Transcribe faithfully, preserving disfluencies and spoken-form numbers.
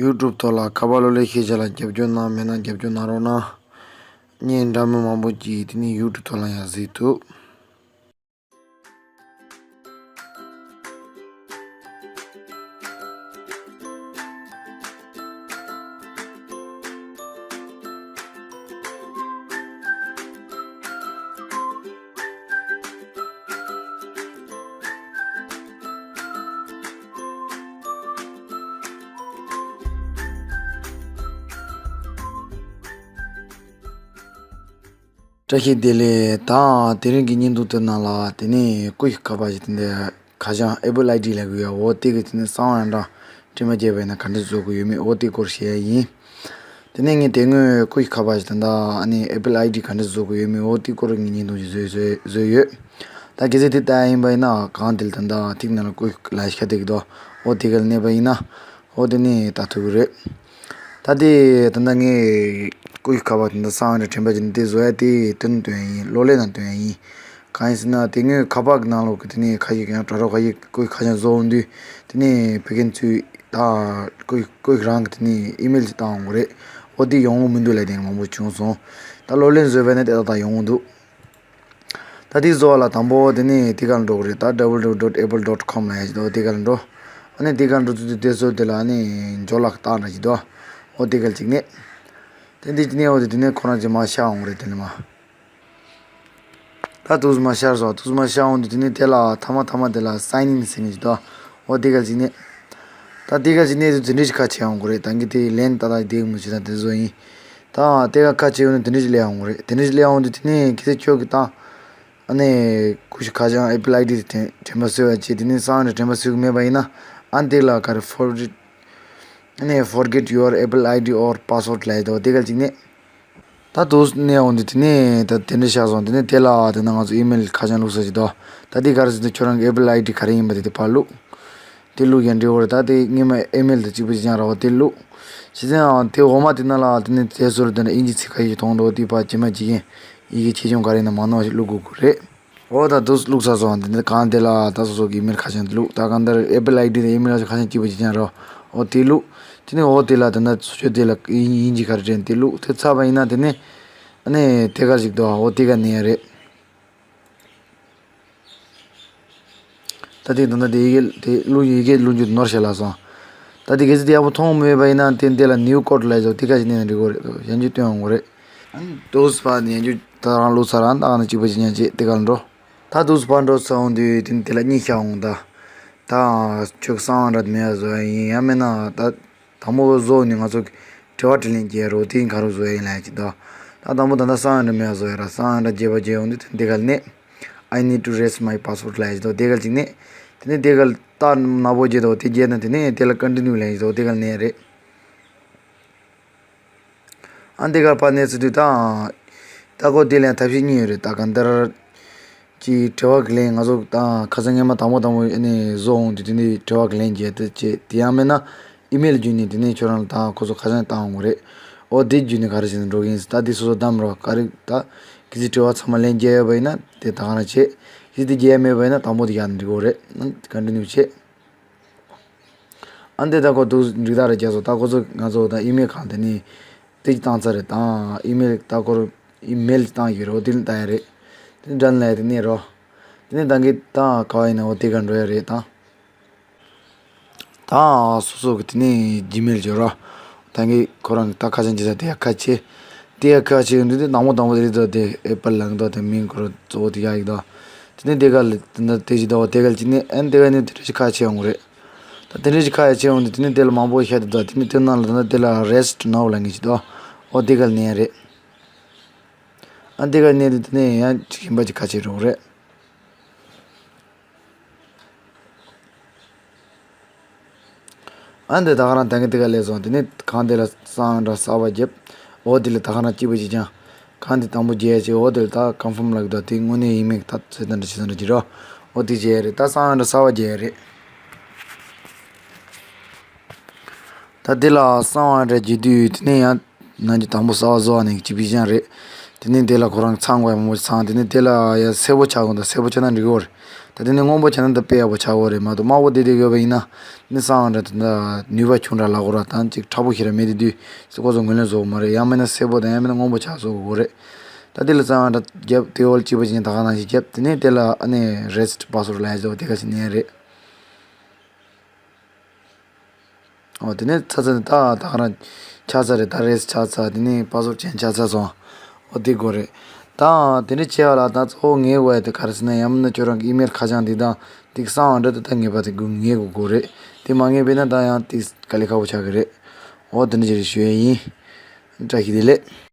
ཡུ་ཊུབ་ཐོག་ལ་ཁ་པར་གློག་ཀླད་ཤེས་བྱ་ལ་རྒྱབ་སྐྱོར་གནང་མེད་ན་རྒྱབ་སྐྱོར་གནང་རོགས་གནང་། ངས་འདྲ་མིན་མང་པོ་ཅིག་དེ་ནས་ཡུ་ཊུབ་ཐོག་ལ་ཡང་གཟིགས་ཐུབ། བཀྲ་ཤིས་བདེ་ལེགས། ད་དེ་རིང་གི་བརྙན་ཐུང་དེ་ནང་ལ་དེ་ནས་སྐུ་ཞབས་ཁ་པར་ཞིག་དེ་འདྲ་ཁ་བྱང་ཨེ་པལ་ཨའི་ཌི་ལབ་གི་ཡོད། འོ་དེ་གི་དེ་ནས་གསང་བ་ཡང་འདྲ་དྲན་པ་བརྗེད་པ་ཡིན་ན་ག་འདྲ་བཟོ་དགོས་ཡོད་མེད་འོ་དེ་སྐོར་བཤད་ཡ་ཡིན། དེ་ནས་ངས་དེ་སྔོན་སྐུ་ཞབས་ཁ་པར་ཞིག་དེ་འདྲ་ཨ་ནི་ཨེ་པལ་ཨའི་ཌི་ག་འདྲ་བཟོ་དགོས་ཡོད་མེད་འོ་དེ་སྐོར་ངས་བརྙན་ཐུང་ཞིག་བཟོས་བཟོས་བཟོས་ཡོད། ད་གལ་སྲིད་དེ་ལྟ་ཡ་ཡིན་པ་ཡིན་ན་གང་དེ་ལ་དེ་འདྲ་ཐིག་ནང་ལ་སྐུ་ཞབས་ལབ་ཤ་དེ་གི་དོ་འོ་དེ་ག་ལ་གནས་པ་ཡིན་ན། འོ་དེ་ནས་ལྟ་ཐུབ་ཀྱི་རེད། ད་དེ་ད་ལྟ་ངས་སྐུ་ཞབས་ཁ་པར་དེ་འདྲ་གསང་བ་འདྲ་དྲན་པ་ཅན་དེ་བཟོ་ཡ་དེ་དོན་སྟོན་ཡ་ཡིན། གློག་ཀླད་ནང་སྟོན་ཡ་ཡིན། གང་ཡིན་ཟེར་ན་དེ་སྔོན་ཁ་པར་གྱི་ནང་ལོགས་ཀྱི་དེ་ནས་ཁ་ཤས་ཀྱང་དྲ་གྲོགས་ཁ་ཤས་སྐུ་ཞབས་ཁ་བྱང་བཟོ་འོང་དུས་དེ་ནས་ཕ་གི་ཚོས་ད་སྐུ་སྐུ་ཞབས་རང་གི་དེ་ནས་ཨི་མེལ་ཅིག་བཏང་འོང་གི་རེད། འོ་དེ་ཡོང་གི་མི་འདུག་ལབ་དེ་མང་པོ་བྱུང་སོང་། ད་གློག་ཀླད་བཟོས་པ་ཡིན་ན་དེ་ད་ད་ཡོང་གི་འདུག་ད་དེ་བཟོ་བ་ལ་དང་པོ་དེ་ནས་དེ་ག་ལ་འགྲོ་གི་རེད། ད་www dot apple dot com ལབ་ཡ་ཞིག་འདུག་དེ་ག་ལ་འགྲོ། ཨ་ནི་དེ་ག་ལ་འགྲོ་དུས་དེ་བཟོ་དེ་ལ་ཨ་ནི་འཇོག་ལ་བཏང་འདྲ་ཞིག་འདུག་འོ་དེ་ག་ལ་གཅིག་ནས། དེ་འདི་གཅིག་ནས་འོ་དེ་དེ་ནས་ཁོ་རང་གཅིག་མར་ཤར་འོང་གི་རེད། དེ་ནས་མར། ད་དུས་མར་ཤར་སོང་། དུས་མར་ཤར་འོང་དུས་དེ་ནས་དེ་ལ་ཐ་མ་ཐ་མ་དེ་ལ་sign in ཟེར་མཁན་ཞིག་འདུག་འོ་དེ་ག་ལ་གཅིག་ནས། ད་དེ་ག་ལ་གཅིག་ནས་དེ་འདྲ་ཞིག་ཁ་ཕྱེ་འོང་གི་རེད། ད་གིན་དེ་ལན་ཏག་ཏག་དེ་མི་བྱེད་ད་དེ་བཟོ་ཡིན། ད་དེ་ག་ཁ་ཕྱེ་ཡོང་ན་དེ་འདྲ་ཞིག་སླེབས་ཡོང་གི་རེད། དེ་འདྲ་ཞིག་སླེབས་ཡོང་དུས་དེ་ནས་གལ་སྲིད་ཁྱོད་ཀྱིས་ད་ཨ་ནི་སྐུ་ཞབས་ཁ་བྱང་apple id དེ་དྲན་པ་གསོས་པ་བྱས་དེ་ནས་གསང་བ་དྲན་པ་གསོས་ཀྱི་མེད་པ་ཡིན་ན་ཨ་འདི་ལ་ག་རེ་forget ཨ་ནི་forget your apple id or password ལབ་ཡོད་དོ། དེ་ག་ལ་གཅིག་ནས། ད་དུས་གནས་འོང་དུས་དེ་ནས་ད་དེ་འདྲ་ཤར་སོང་། དེ་ནས་དེ་ལ་དེ་ན་ང་ཚོ་ཨི་མེལ་ཁ་བྱང་བླུགས་ས་ཅིག་འདུག་ད་དེ་ག་རེ་ཟེར་དུས་ཁྱོད་རང་གི་apple id ག་རེ་ཡིན་པ་དེ་དེ་ཕར་བླུགས། དེ་བླུགས་ཡང་འགྲིག་གི་རེད། ད་དེ་སྔོན་མ་ཨི་མེལ་དང་གཅིག་པ་གཅིག་རྐྱང་རེད་པ། དེ་བླུགས། བྱས་ཙང་དེ་འོག་མ་དེ་ནང་ལ་དེ་ནས་དེ་ཟུར་དེ་ན་ཨིན་ཇི་ཚིག་ཁ་ཤས་མཐོང་འདུག་དེ་ཕར་ཇི་མ་ཇི་བཞིན་ཡི་གེ་ཆེ་ཆུང་ག་རེ་ཡིན་ན་མང་ནོ་ཞིག་བླུགས་དགོས་ཀྱི་རེད། འོ་ད་དུས་བླུགས་ཚར་སོང་། དེ་ནས་གང་དེ་ལ་ད་སོ་སོ་གི་ཨི་མེལ་ཁ་བྱང་དེ་བླུགས། ད་གང་ལྟར་apple id དང་ཨི་མེལ་ཁ་བྱང་གཅིག་པ་གཅིག་རྐྱང་རེད་པ། འོ་དེ་བླུགས། དེ་ནས་འོ་དེ་ལ་དེ་ན་སོ་སོ་དེ་ལ་ཨིན་ཇི་ག་རེ་དྲན་དེ་བླུགས། དེ་ཚར་བ་ཡིན་ན་དེ་ནས་ཨ་ནི་དེ་ག་ཞིག་འདུག་འོ་དེ་ག་ནས་ཡ་རེད། ད་དེ་ད་ལྟ་དེ་ཡི་གེ་དེ་བླུགས་ཡི་གེ་བླུགས་རྒྱུ་ནོར་ཤག་ལ་སོང་། ད་དེ་གལ་སྲིད་དེ་ཡག་པོ་མཐོང་མེད་པ་ཡིན་ན་དེ་འདི་ལ་new code ལབ་ཡོད། དེ་ག་ཞིག་ནས་འགྲིག་གི་རེད། ཡང་བསྐྱར་སྟོན་འོང་གི་རེད། ཨ་ནི་དུས་ཕར་ནས་ཡང་བསྐྱར་ད་རང་བླུགས་ཚར། རང་ད་ཨ་ནི་གཅིག་པ་གཅིག་རྐྱང་བྱས་དེ་ག་ལ་འགྲོ། ད་དུས་ཕར་འགྲོ་ཚར་འོང་དུས་དེ་ནི་དེ་ལ་གཉིས་ཤར་འོང་། ད་ད་ཁྱོད་གསང་བ་འདྲ་མེད་པ་བཟོ་ཡ་ཡིན། ཡང་མིན་ན་ད། དང་པོ་བཟོ་ནས་ང་ཚོ་དྲི་བ་དྲིས་ལན་བརྒྱབ་རོགས། དེ་ག་རུ་བཟོ་ཡ་ཡིན་ལབ་ཀྱི་འདུག་ད་དང་པོ་ད་ལྟ་གསང་བ་འདྲ་མེད་པ་བཟོ་ཡ་ར། གསང་བ་འདྲ་བརྒྱབ་པ་བརྒྱབ་ཡོང་དུས་དེ་ག་ལ་ནས། I need to reset my password ལབ་ཀྱི་འདུག་དེ་ག་ལ་གཅིག་ནས། དེ་ནས་དེ་ག་ལ་རྟགས་ནག་པོ་བརྒྱབ་འདུག་དེ་བརྒྱབ་ན་དེ་ནས་དེ་ལ་continue ལབ་ཀྱི་འདུག་དེ་ག་ལ་ནས་རེད། ཨ་འདི་གར་ཕར་གནས་ཚུལ་དུས་དང་། ད་ཁོ་དེ་ལན་ཐབས་ཤེས་གཉིས་ཡོད་རེད། ད་གང་ལྟར་གྱི་དྲི་བ་གི་ལན་ང་ཚོ་དང་ཁ་སང་སྔོན་མ་དང་པོ་དང་པོ་ཨ་ནི་བཟོ་འོང་དུས་དེ་འདི་དྲི་བ་གི་ལན་བརྒྱབ་དེ་བྱས། དེ་ཡང་མིན་ན་ཨི་མེལ་བརྒྱུད་ནས་དེ་ནས་ཁྱོད་རང་ལ་ད་ཁོ་ཚོ་ཁ་སང་བཏང་འོང་གི་རེད། འོ་དེ་བརྒྱུད་ནས་ག་རེ་བྱས་ནས་འགྲོ་གི་ཡིན་ཟེར། ད་དེ་སོ་སོ་གདམ་རོགས། ག་རེ་ད་གི་ཚིག་དྲི་བ་ཚང་མ་ལན་བརྒྱབ་ཡོད་པ་ཡིན་ན་དེ་ད་ག་རང་བྱེད། གི་ཚིག་དེ་བརྒྱབ་མེད་པ་ཡིན་ན་དང་པོ་དེ་བརྒྱབ་ནས་འགྲིག་གི་རེད། ཨ་ནི་continue བྱེད། ཨ་འདི་ད་ཁོ་འདུག་འགྲིག་ད་རེད་རྒྱ་སོ། ད་ཁོ་ཚོ་ང་ཚོ་ད་ཨི་མེལ་གང་དེ་ནི་དེ་ཅིག་བཏང་ཚར་རེད། ད་ཨི་མེལ་ད་ཁོར་ཨི་མེལ་ཅིག་བཏང་ཡོད་རེད། འོ་དེ་ལ་ལྟ་ཡ་རེད། དེ་ནི་done ལབ་ཡ་དེ་ནས་རོ། དེ་ནི་ད་གི་ད་ག་བ་ཡིན་ན་འོ་དེ་ག་འགྲོ་ཡ་རེད་ད། ད་སོ་སོ་གི་དེ་ནི་ཇི་མེལ་བྱོས་རོ། ད་གི་ཁོ་རང་གི་ད་ཁ་བྱང་བྱེད་ས་དེ་ཡ་ཁ་ཕྱེ། དེ་ཡ་ཁ་ཕྱེ་འདི་དེ་དང་པོ་དང་པོ་དེ་རེད་དོ། དེ་ཨེ་པལ་ལབ་འདུག་དེ་མིང་ཁོ་རང་གཙོ་བོ་དེ་ཡ་ཡིག་དོ། དེ་ནི་དེ་ག་ལ་དེ་འདྲ་དེ་ཅིག་དོ། དེ་ག་ལ་ཅི་ནི་ཨན་དེ་ག་ནི་དེ་འདྲ་ཞིག་ཁ་ཕྱེ་འོང་གི་རེད། ད་དེ་འདྲ་ཞིག་ཁ་ཡ་ཆེ་འོང་དུས་དེ་ནི་དེ་ལ་མང་པོ་ཤར་དུ་འདུག་དེ་ནི་དེ་ནང་ལ་ད་ནི་དེ་ལ་rest now ལབ་མཁན་ཞིག་འདུག་འོ་དེ་ག་ལ་ནས་རེད། ཨ་དེ་ག་ནས་དེ་ནས་ཡང་ཅིག་གཞན་པ་ཅིག་ཁ་ཕྱེ་འགྲོ་གི་རེད། ཨ་འདི་ད་ག་རང་ད་གིན་དེ་ག་སླེབས་སོང་། དེ་ནི་གང་དེ་ལ་གསང་བ་འདྲ་གསར་པ་བརྒྱབ། འོ་དེ་ལ་ད་ག་རང་གཅིག་པ་ཅིག་ཀྱང་། གང་དེ་དང་པོ་བརྒྱབ་ཡ་ཅིག་འོ་དེ་ལ་ད་confirm ལབ་ཀྱི་འདུག་དེ་དངོས་གནས་ཡིན་མིན་ད་ཚོད་ལྟ་འདྲ་བྱེད་ས་འདྲ་ཅིག་རོ། འོ་དེ་བྱས་རེད། ད་གསང་བ་འདྲ་གསར་པ་བརྒྱབ་ཡ་རེད། ད་དེ་ལ་གསང་བ་འདྲ་བརྒྱབ་དུས་དེ་ནས་ཡང་ནང་གི་དང་པོ་གསར་པ་བཟོ་བ་ནས་གཅིག་པ་ཅིག་ཀྱང་རེད། དེ་ནས་དེ་ལ་ཁོ་རང་ཚང་དགོས་ཡ་མང་པོ་ཞིག་ཚང་། དེ་ནས་དེ་ལ་ཡ་སེར་པོ་ཆགས་དགོས་འདུག་སེར་པོ་ཆགས་ན་འགྲིག་གི་རེད། ད་དེ་ནས་སྔོན་པོ་བྱས་ན་ད་དཔེ་ཡག་པོ་ཆགས་ཀྱི་རེད་མ་གཏོགས། དམར་པོ་དེ་དེ་ཡོད་པ་ཡིན་ན་ནི་གསང་བ་འདྲ་ད་ནུས་པ་ཆུང་དྲགས་ལབ་དགོས་ར། ད་ཅིག་མཁྲེགས་པོ་ཞེ་དྲག་མེད་དེ་དུས་སུ་ཁོ་ཚོ་ངོས་ལེན་བཟོ་གི་མ་རེད། ཡང་མིན་ན་སེར་པོ་དང་ཡང་མིན་ན་སྔོན་པོ་ཆགས་བཟོ་དགོས་རེད། ད་དེ་ལ་གསང་བ་འདྲ་རྒྱབ་དེ་འོལ་གཅིག་པ་ཅིག་ད་ག་ནང་བཞིན་རྒྱབ། དེ་ནས་དེ་ལ་ཨ་ནི་རེ་སི་ཊི་པ་སི་ཝར་ཌི་ལབ་ཡ་ཟེར་བ་དེ་ག་ཞིག་ནས་རེད། ཨོ་དེ་ནས་ཚ་ཚ་ནས་ད་ད་ག་རང་ཆགས་ཚར་རེད། ད་རེ་སི་ཊི་ཆགས་ཚར། དེ་ནས་པ་སི་ཝར་ཌི་ཅན་ཆགས་ཚར་སོང་། ཨོ་དེ་དགོས་རེད། ད་དེ་འདྲ་བྱས་པ་ལ་ད་གཙོ་བོ་ངའི་འོ་ཡ་དེ་ག་རེ་ཟེར་ན། ཡང་མིན་ན་ཁྱོད་རང་གི་ཨི་མེལ་ཁ་བྱང་དེ་དང་དེ་གསང་བ་འདྲ་དེ་ད་ངེས་པ་དེ་དགོས། ངེས་དགོས་དགོས་རེད། དེ་མ་ངེས་པས་ན་ད་ཡང་དེ་དཀའ་ལས་ཁག་པོ་ཆགས་ཀྱི་རེད། ཨོ་དེ་འདྲ་ཅིག་རེད་ཞུ་ཡ་ཡིན། བཀྲ་ཤིས་བདེ་ལེགས།